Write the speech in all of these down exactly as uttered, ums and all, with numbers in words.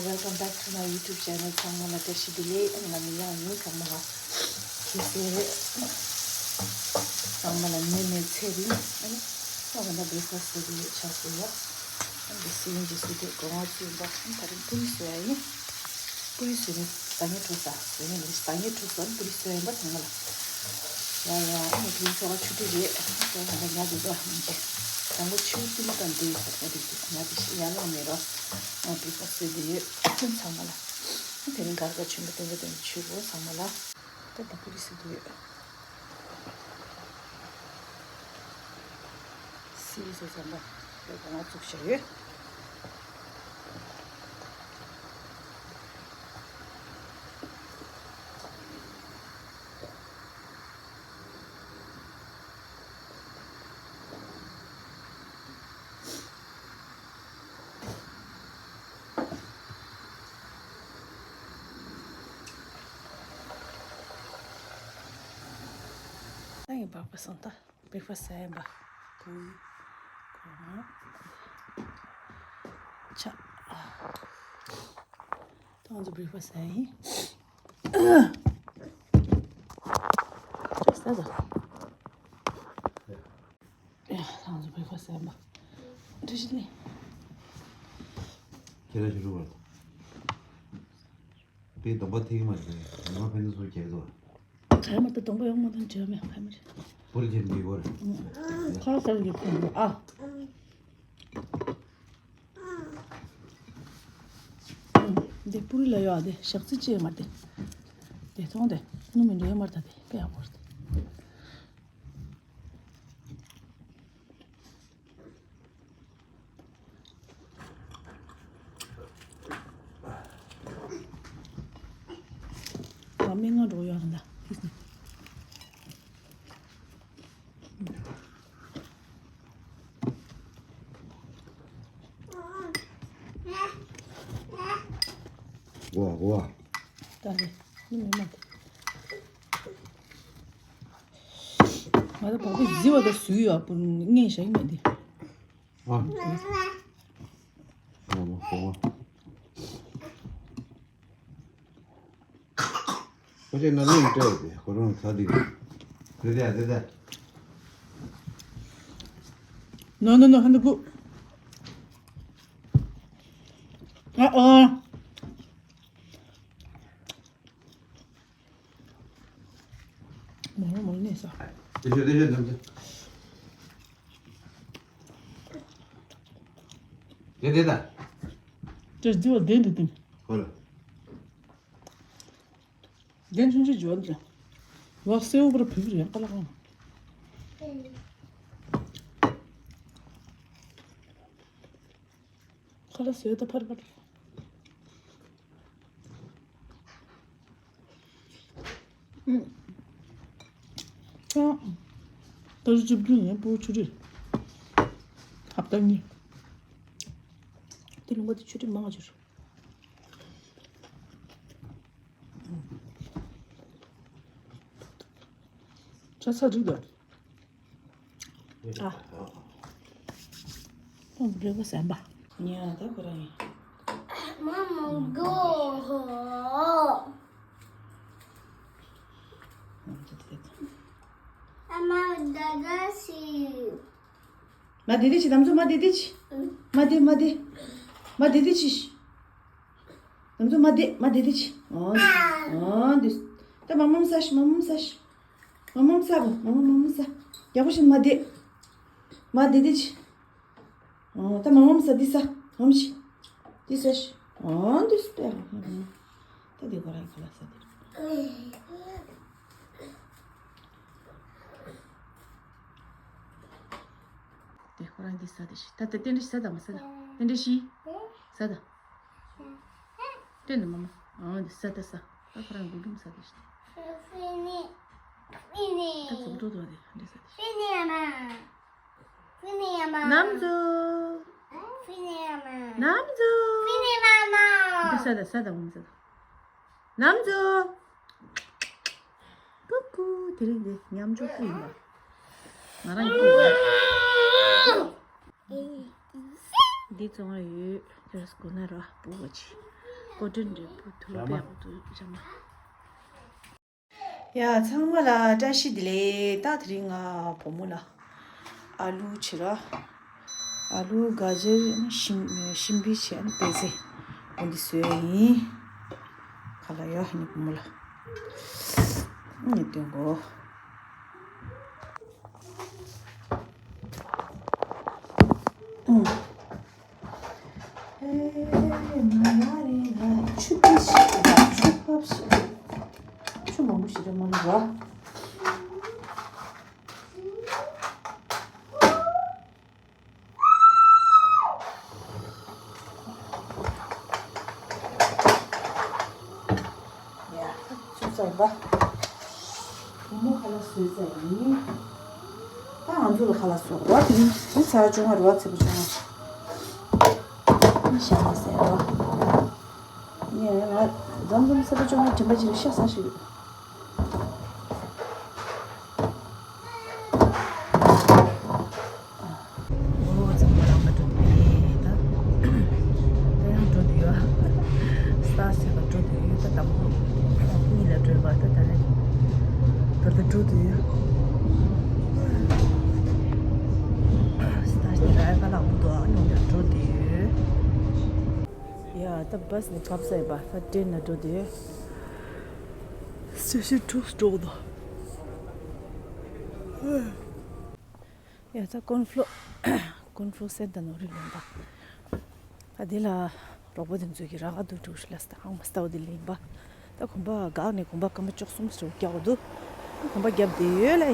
Welcome back to my YouTube channel. ཚང་མ་ལ་བཀྲ་ཤིས་བདེ་ལེགས། ང་མི་ཡང་ཡིན། ཚང་མ་ལ་ཁྱེད་ཚོས་ཚང་མ་ལ་ཉིན་མོའི་ཚེ་རིང་། ཨ་ནི་ཚང་མ་ལ་breakfast བཟོ་གི་ཡོད། ཆགས་སོ་ཡ། ཨ་ནི་སི་ཡིན་གྱི་སུ་དེ་གོ་བ་ཚུད་པ། ཨ་ནི་ད་རིང་པུ་རི་བཟོ་ཡ་ཡིན། པུ་རི་བཟོས་ནས་ཟ་སྙིང་བྲོ་ས་བཟོས་ནས་ཟ་སྙིང་བྲོ་ས། པུ་རི་བཟོ་ཡ་ཡིན་པ། ཚང་མ་ལ། ཡ་ཡ། ཨ་ནི་དེ་ཚོ་ཆུ་དྲི་རེད། ཨ་ནི་ང་ལ་ཉལ་འདུག་ག་ཉིན་གཅིག་དང་པོ་ཆུ་ཏི་མ་དང་འདི་ཡོད་ས་ང་དེ་དུས་ང་དེ་ཡར་ལངས་མེད་རོ། ང་breakfast བཟོས་དེ་ཡོད། ཚང་མ་ལ། ཨ་དེ་རིང་གར་ག་ཆུན་པོ་སྟོན་ག་སྟོན་ཆུ་བོ། ཚང་མ་ལ། ད་དེ་པུ་རི་བཟོས་དེ་ཡོད། སི་ཡིན་གྱི་ཟམ་པ་ཡོད་པ་ང་བཙུགས་བྱས་ཡོད། ད་ཡིན་པ་པ་སང་ད་breakfast ཟ་ཡིན་པ། གོང་ཆ། ད་ང་ཚོ་breakfast ཟ་ཡིན། ཟ་ད། ཡ། ང་ཚོ་breakfast ཟ་ཡིན་པ། འདྲི་ཞིག་ནི། ཁྱེད་རང་ཞིག་རུ་བར། དེ་གདོང་པ་ཐིག་མ་རེད། ཉི་མ་ཕན་ཚུན་སུ་རྒྱལ་དོ། ག་རེ་མ་ད་གདོང་པ་ཡོང་མ་དང་འབྲེལ་མེད་ག་མ་རེད། པུར་གྱི་འདི་གོ་རེད། ཁ་ལག་ཟ་གི་ཕན་ཚུན་ཨ། འདི་པུ་རི་ལ་ཡོད་ཨ། དེ་ཞག་རྩི་ཅེས་མ་དེ། དེ་ཐོང་དེ་ནུ་མི་འདྲེ་མར་ད་དེ་དཔེ་ཡག་པོ་རེད། ང་མི་ང་འགྲོ་ཡོང་ལ། གོ་བ་གོ་བ། ད་རེ་ནི་མི་མ། ང་ད་བག་པའི་བཟི་བ་ད་བཟུས་ཡོད་པུ་ངས་བཞག་གི་མེད་དེ། ཨ། ཨ་མ་གོ་བ། ཁོ་ཚོས་ན་ལུང་སྤྲད་དེ་ཁོ་རང་ཚ་དེ་དེ་དེ་དེ་དེ། No, no, no, ཧན་དུ་ཀུ། ཨ་ཨ། མོ་མོ་ནས་ས། དེ་ཤོད་དེ་ཤོད་དམ་ཚིག་དེ་དེ་ད། དེ་རྫི་བ་དེ་འདུག་དེ། ཧོ་ལ། དེ་ཆུང་ཆུང་འཇོག་འདི། ལག་སེའུ་པར་བུ་རེ་ཀ་ལ་ཀང་། ཁ་ལག་ཟོས་ད་ཕར་ཕར། ཨ། ད་རུ་ཅིབ་ཀྱུ་ནས་པོ་ཆུ་རེད། ཧབ་ཏ་གཉིས། དེ་ལུང་པ་དེ་ཆུ་རེད་མང་ཆུ་རེད། ཆ་ཚ་རིག་ལ། ཨ། ཁོང་གི་འབྲས་བུ་ཟན་པ། ཉལ་ད་ཁོ་རང་ཡིན། མ་མ་གོ། ཨ་མ་ད་ད་སི། མ་དེ་དེ་ཆི་དམ་ཚོ་མ་དེ་དེ་ཆི། མ་དེ་མ་དེ། མ་དེ་དེ་ཆི། དམ་ཚོ་མ་དེ་མ་དེ་དེ་ཆི། ཨོ་འདི། ཨོ་འདི། ད་མ་མམ་ས་ཤི་མ་མམ་ས་ཤི། མ་མམ་ས་གོ་མ་མམ་མ་མམ་ས། ཡག་པོ་ཞིག་མ་དེ། མ་དེ་དེ་ཆི། ཨོ་ད་མ་མམ་ས་འདི་ས། ཧམ་ཤི། འདི་ས་ཤི། ཨོ་འདི་སྤེ་ར། ད་འདི་གོ་ར་གོ་ལ་ས་དེ། དེ་ཁོ་རང་འདི་ས་དེ་ཤི། ད་དེ་རྟེན་འབྲེལ་ཤི་ས་ད་མ་ས་ད། རྟེན་འབྲེལ་ཤི། ས་ད། སྟོན་ནི་མ་མ། ཨང་འདི་ས་ད་ས། ད་ཁོ་རང་འགུལ་འགྲོ་མ་ས་དེ་ཤི། ད་ཙུམ་འགྲོ་དོ་དེ་འདི་ས་དེ་ཤི། ནམ་ཛོ། ནམ་ཛོ། འདི་ས་ད་ས་ད་འོང་ས་ད། ནམ་ཛོ། ཀུ་ཀུ། དེ་རིང་འདི་མཉམ་འཇོག་པོ་ཡིན་པ། ང་རང་གི་པོ་ཡིན་པ། འདི་བཙོང་ཡ་ཡོད། དེ་ར་སྒོ་ན་ར་པོ་བ་ཅི། ཨོ་དྲན་རེད་པོ་ཐུ་ལོ་པའི་ཨོ་དུ་ཅང་མ། ཡ་ཚང་མ་ལ་བཀྲ་ཤིས་བདེ་ལེགས། ད་དེ་རིང་ང་བུ་མོ་ལ་ཨ་ལུ་བྱེད་ར། ཨ་ལུ་ག་ཇར་ཤིམ་ཤིམ་པི་བྱས་ཨ་ནི་པེ་ཟེ་འོ་འདི་བཟོས་ཡིན། ཁ་ལ་ཡ་ཧ་ནི་བུ་མོ་ལ་ཨ་ནི་སྟོན་གོ། ཨུམ། ཨེ་མ་ཡ་རེད་ལ་ཆུ་པི་ཞིག་རེད་ལ་ཆུ་ཕབ་ཞིག་རེད། ཆུ་མང་པོ་ཞིག་རེད་མ་ལུས་ར། ཡ། ཆུ་ཚ་ཡིན་པ། བུ་མོ་ཁ་ལག་བཟོས་ཚར་ཡིན། ད་ང་ཚོ་ལ་ཁ་ལག་བཟོ་རོགས་དེ་རིང་དེ་ཚར་བཅོ་ལྔ་རེད་བ་ཚེས་པ་བཅོ་ལྔ། ཨ་ཞག་མ་ཟེར་རོགས། ངས་ང་འཛོམས་འཛོམས་ཚེས་པ་བཅོ་ལྔ་དྲན་པ་ཅིག་ཤ་ཟ་ཞིག་ཡོད། འོ་ཚང་མ་རང་ལ་འགྲོ་འདུག་ད། ད་ཡང་འགྲོ་འདུག་ཡོད། ས་ཞིག་ལ་འགྲོ་འདུག་ཡོད་ད་དང་པོ། གཉིས་ལ་འགྲོ་བ་ད་ད་རེད། ད་ད་འགྲོ་འདུག་ཡོད། ས་ཞིག་ར་ཡ་ཁ་ལག་པོ་འདུག་ཨ་ནི་ཡང་འགྲོ་འདུག་ཡོད། ཡ་ད་བ་སི་ནས་བབས་ས་ཡིན་པ་ད་ཏྲེན་ལ་འགྲོ་འདུག་ཡོད། སི་ཤི་ཁྲུག་སི་འགྲོ་གི་འདུག་ཡ་ད་ཀོན་ཕློ། ཀོན་ཕློ་སེན་ཏ་ནོ་རི་ལེན་པ། ད་དེ་ལ་རོགས་པ་དེ་ཚོས་ཀྱི་ར་ག་འདུག་འགྲོ་ཤི་ལ་སྟ་ཨང་མ་སྟ་བ་དེ་ལེན་པ། ད་གོམ་པ་འགག་ནས་གོམ་པ་སྐར་མ་བཅུ་གསུམ་ཞིག་རྒྱག་འདུག་གོམ་པ་བརྒྱབ་བསྡད་ཡོད་ལེ།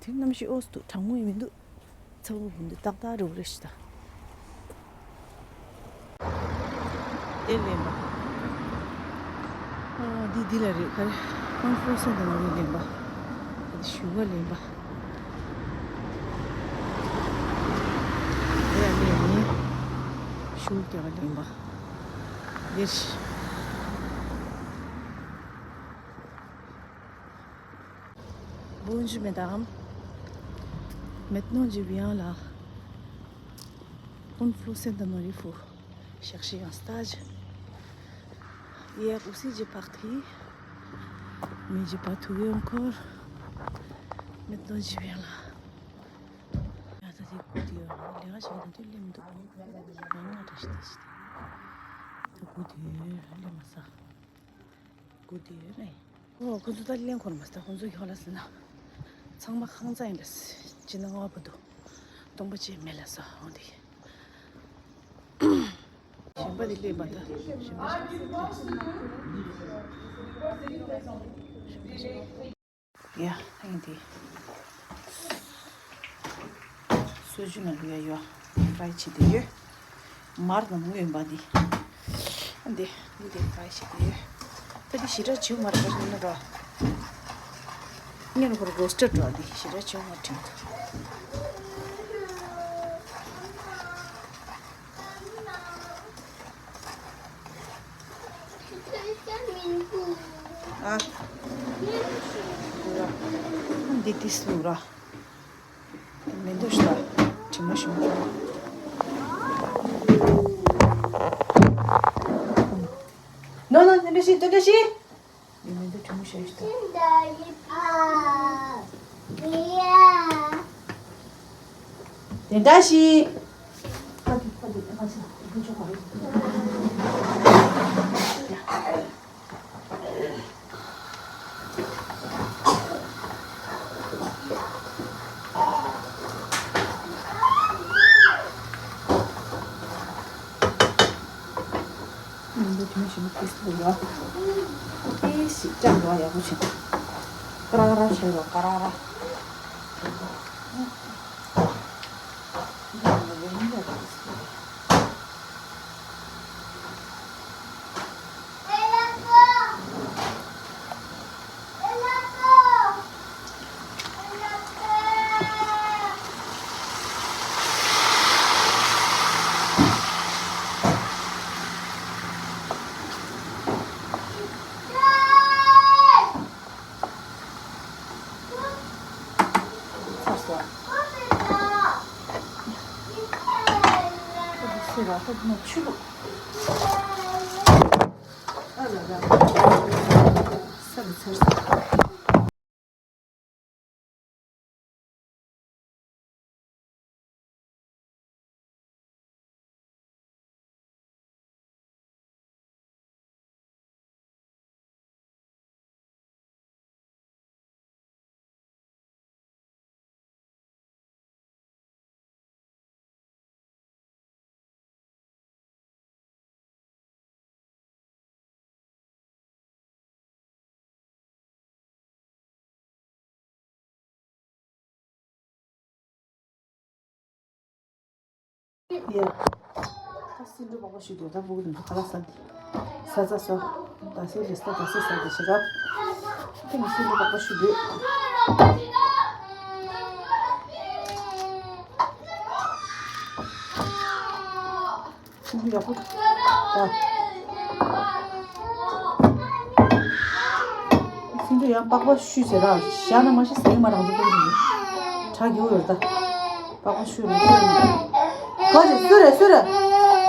དེ་གནམ་གཤིས་ཨོ་སི་འདུག་གྲང་མོ་ཡིན་མི་འདུག་ཚ་བོ་བུ་འདི་ཏག་ཏག་རེད་རེད་ཤི་ད། དེ་ལེན་པ། ཨ་འདི་འདི་ལ་རེད་ག་རེ། ཀོན་ཕོ་སེན་ཏ་ནོ་རི་ལེན་པ། འདི་ཞུ་བ་ལེན་པ། དེ་ལ་ལེན་ནི་ཞུ་རྒྱག་ལེན་པ། ཡེ་ཤི། Bonjour mesdames. Maintenant, je viens là. Une fleur Sainte-Marie pour chercher un stage. Hier aussi, j'ai parti, mais j'ai pas trouvé encore. Maintenant, je viens là. ཡ་ད་དེ་སྒུག་དེ་ཡོད། ལས་ཀ་བྱེད་ཀྱི་འདུག་སླེབས་མི་འདུག་ང་ང་འདྲ་ཞིག་དེ་ཞིག་ད་སྒུག་དེ་ཡོད། སླེབས་མ་ས། སྒུག་དེ་ཡོད་རེད། ཨོ་ཁོ་ཚོ་ད་གླེང་འཁོར་མ་ས། ཁོ་ཚོ་ཡོད་ལ་ཟེར་ན། ཚང་མ་ཁང་ཚ་ཡིན་ལ་ཟེར། ཅི་ན་ང་བ་འདུག་སྟོང་པ་ཅི་མེད་ལ་ཟེར། འོ་འདི། གཞན་པ་དེ་སླེབས་པ་ད། གཞན་པ་ཞིག་སླེབས། ཡ་ཨེ་འདི། སོ་ཇུ་ན་ལུ་ཡ་ཡོ། ཕ་རའི་བྱེད་དེ་ཡོད། མར་ནང་ངོས་ཡིན་པ་འདི། ཨ་འདི་འདི་དེ་ཕ་རའི་བྱེད་དེ་ཡོད། ད་འདི་ཞེ་དྲག་བྱེད་མ་རེད་པ་ཞིག་ན་འགྲོ། ངས་ནི་ཁོ་ར་རོ་སི་ཊར་འགྲོ་འདི་ཞེ་དྲག་བྱེད་མ་དྲན། ཨ། འདི་ཏིས་ལུ་ར། མེ་འདུག་ཤི་ལ། དྲི་མ་ཞིམ་པོ། ནོ་ནོ་དེ་འདྲ་ཞིག་དེ་འདྲ་ཞིག་ཡིན་མིན་དུ་གྲུ་མོ་ཤོད་ཤི་ད། དེ་འདྲ་ཞིག་ཡིན་པ་དེ་ནས་ཞིམ་པོ་ཏོག་ཙམ་འདུག་ཡ། ཏོག་ཙམ་ཅིག་བཀྲ་འདུག་ཡག་པོ་བྱས། ཀ་ར་ཀ་ར་བྱས་རོགས་ཀ་ར་ཀ་ར། ད་ནི་ཆུ་བླུགས། ཨ་ལ་ལ། ས་རུ་ཚར་སོང་། ཡ། ད་སེ་འབྲུ་སྦག་སྦག་ཞུ་དུས་ད་སྦུག་ནང་དུ་ཁ་ལག་ཟ་འདི། ཟ་ཟ་ཟ། ད་སེ་རེ་ཟ། ད་སེ་ཟ་འདི་ཞེ་དྲག་ད་ངས་སེ་འབྲུ་སྦག་སྦག་ཞུ་དུས། སེ་འབྲུ་ཡག་པོ་འདུག་ད། སེ་འབྲུ་ཡང་སྦག་སྦག་བཤུས་བྱས་ར། བཞག་ན་མ་གཞི་ཟས་མ་རང་ཚོ་ཀུན་གྱིས་གྲ་རྒྱུག་ཡོད་ད། སྦག་སྦག་བཤུས་ར་བཤུས་ར། གོ་ཅི་སུ་རེད་སུ་རེད།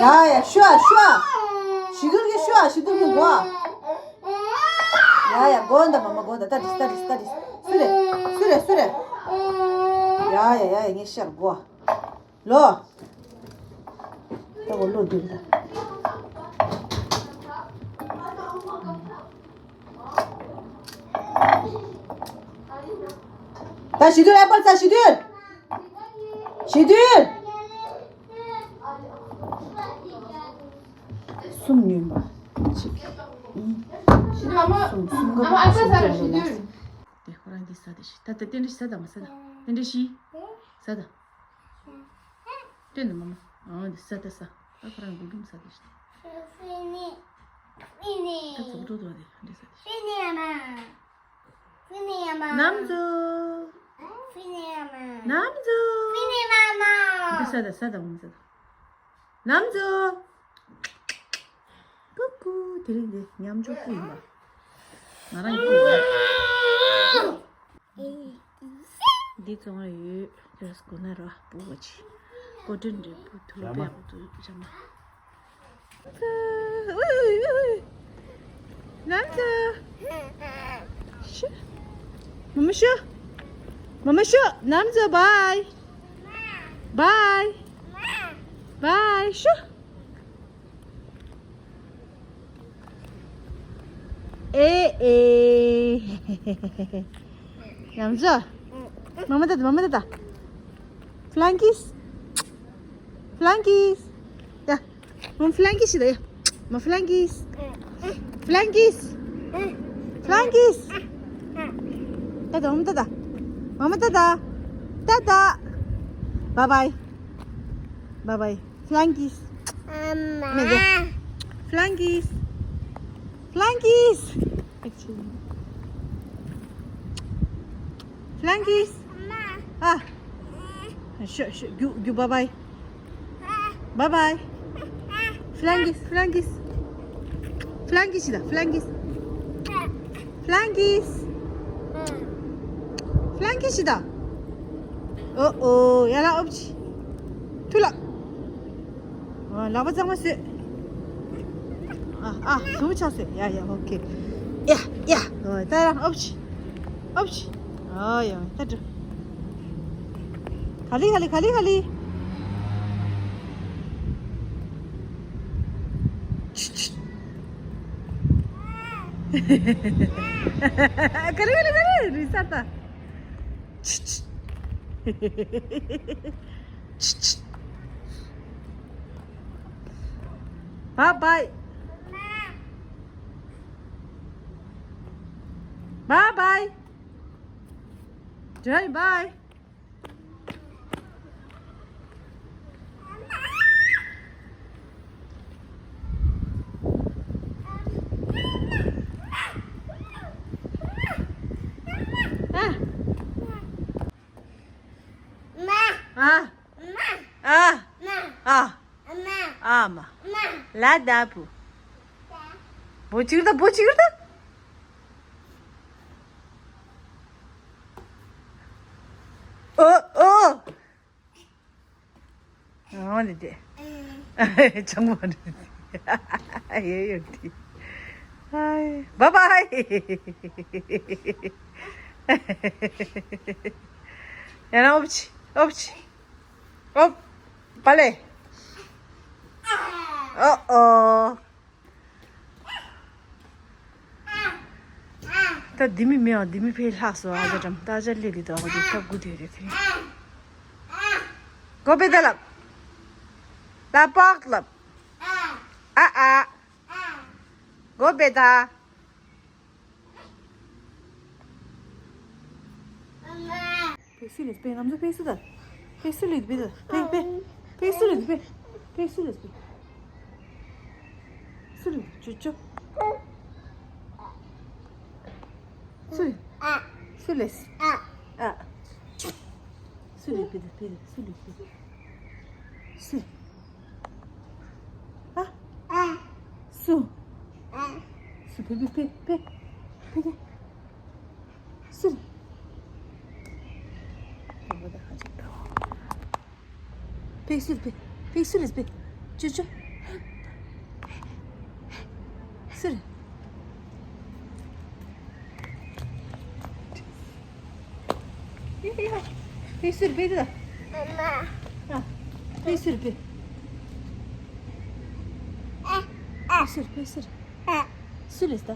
ཡ་ཡ་བཤུས་ཨ་བཤུས་ཨ། ཞི་དུལ་གྱིས་བཤུས་ཨ་ཞི་དུལ་གྱིས་གོ་ཨ། ཡ་ཡ་གོ་འདའ་མ་མ་གོ་འདའ་ད་དྲིས་ད་དྲིས་ད་དྲིས། སུ་རེད་སུ་རེད་སུ་རེད། ཡ་ཡ་ཡ་ཡ་ངས་བཤུས་གོ་ཨ། ལོ། ད་འོ་ལོ་འདུག་ད། ད་ཞི་དུལ་ཨེ་པལ་ཟ། ཞི་དུལ། ཞི་དུལ། གསུམ་ཉོས་པ། གཅིག་གཉིས། ཞི་དུལ་ཨ་མ། གསུམ་གསུམ་ཨ་མ་ཨ་ཅག་ཟ། ཞི་དུལ། དེ་ཁོ་རང་གིས་ཟ། དེ་ཞི། ད་ད་རྟེན་འབྲེལ་ཞི་ཟ་ད་མ་ཟ་ད། རྟེན་འབྲེལ་ཞི། ཟ་ད། སྟོན་དང་མ་མ། ཨང་། འདི་ཟ་ད་ཟ། ད་ཁོ་རང་མགོ་རྒྱུམ་ཟ་དེ་ཤི། ད་ཚོགས་འགྲོ་དོ་དེ་འདི་ཟ་དེ་ཤི། ནམ་ཛུ། ནམ་ཛུ། འདི་ཟ་ད་ཟ་ད་འོང་ཟ་ད། ནམ་ཛུ། ཀུ་ཀུ། དེ་རིང་འདི་ཉམ་ཆུང་སྐུ་ཡིན་པ། ང་རང་སྐུ་ཡིན་པ། འདི་བཙོང་ཡ་ཡོད། དེ་ར་སྒོ་ན་ར་སྤུ་བ་ཅི། ཀོ་ཏོན་འདྲ་པོ་ཐུག་པའི་འོག་ཏུ་བྱ་མ། ནམ་ཛུ། ཤུ། མ་མ་ཤུ། མ་མ་ཤུ། ནམ་ཛུ་བའི། བའི། བའི་ཤུ། ཨེ་ཨེ། ནམ་ཛུ། མ་མ་ད་ད། མ་མ་ད་ད། ཕ་ལང་ཀིས། ཕ་ལང་ཀིས། ཡ། མ་ཕ་ལང་ཀིས་ཤི་ད་ཡ། མ་ཕ་ལང་ཀིས། ཕ་ལང་ཀིས། ཕ་ལང་ཀིས། ད་ད་མ་མ་ད་ད། མ་མ་ད་ད། ད་ད། བའི་བའི། བའི་བའི། ཕ་ལང་ཀིས། མེད་དེ། ཕ་ལང་ཀིས། ཕ་ལང་ཀིས། ཕ་ལང་ཀིས། ཨ། ཤོ་ཤོ་རྒྱུག་རྒྱུག་བའི་བའི། བའི་བའི། ཕ་ལང་ཀིས། ཕ་ལང་ཀིས། ཕ་ལང་ཀིས་ཤི་ད། ཕ་ལང་ཀིས། ཕ་ལང་ཀིས། ཕ་ལང་ཀིས་ཤི་ད། ཨོ་ཨོ། ཡ་ལ་ཨོབ་ཆི། ཐུ་ལ། ཨ། ལག་པ་གཙང་མ་བཟོས། ཨ་ཨ། དུམ་ཆགས་བཟོས། ཡ་ཡ། ཨོ་ཁེ། ཡ་ཡ། ཨོ་ད་རང་ཨོབ་ཆི། ཨོབ་ཆི། ཨོ་ཡ། ད་འགྲོ། ག་ལི་ག་ལི་ག་ལི་ག་ལི། ཆི་ཆི། ག་ལི་ག་ལི་ག་ལི། རི་ས་ད། ཆི་ཆི། ཆི་ཆི། བའི་བའི། བའི་བའི། ཇོན་བའི། ཨ། ཨ། ཨ། ཨ་མ། ལ་ད་བུ། བུ་ཅིག་ད། བུ་ཅིག་ད། ཨོ་ཨོ། ཨོ་འདི་དེ། ཅང་མ་རེད། ཡོད་ཡོད་དེ། ཧའི། བཱའི་བཱའི། ཡང་ན་ཨོབ་ཆི། ཨོབ་ཆི། ཨོབ། པ་ལེ། ཨོ་ཨོ། ད་འདི་མི་མི་ཨ་འདི་མི་ཕེ་ལྷག་སོ། ཨ་ཅག་འགྲམ་ད་ཨ་ཅག་ལེ་ལི་དོ། ཨ་ཅག་ཐབ་དགུ་དེ་རེད་ཁེ། གོ་པེ་ད་ལབ། ལ་པག་ལབ། ཨ་ཨ། གོ་པེ་ད། ཕེ་སུ་ལེས་པེ། ང་ཚོ་ཕེ་སུ་ད། ཕེ་སུ་ལེས་པེ་ད། ཕེ་ཕེ། ཕེ་སུ་ལེས་པེ། ཕེ་སུ་ལེས་པེ། སུ་ལེས། ཅུ་ཅུ། སུ་ལེས། སུ་ལེས། ཨ། སུ་ལེས་པེ་ད། པེ་ད། སུ་ལེས་པེ། སུ། ཨ། སུ། སུ། ཕེ་ཕེ་ཕེ་ཕེ། ཕེ་ཕེ། སུ། ཕེ་སུ་ཕེ། ཕེ་སུ་ལེས་ཕེ། ཅུ་ཅུ། སུ། ཕེ་སུ་ཕེ་ད། ཕེ་སུ་ཕེ། ཕེ་སུ་ཕེ་སུ། སུ་ལེས་ད།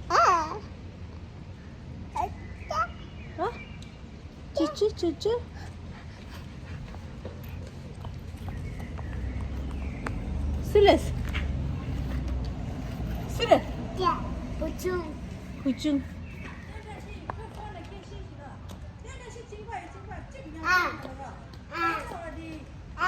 ཨ། ཅི་ཅི་ཅི་ཅི། སུ་ལེས། སུ་ལེས། བུ་ཆུང་། བུ་ཆུང་། ཨ། ཨ།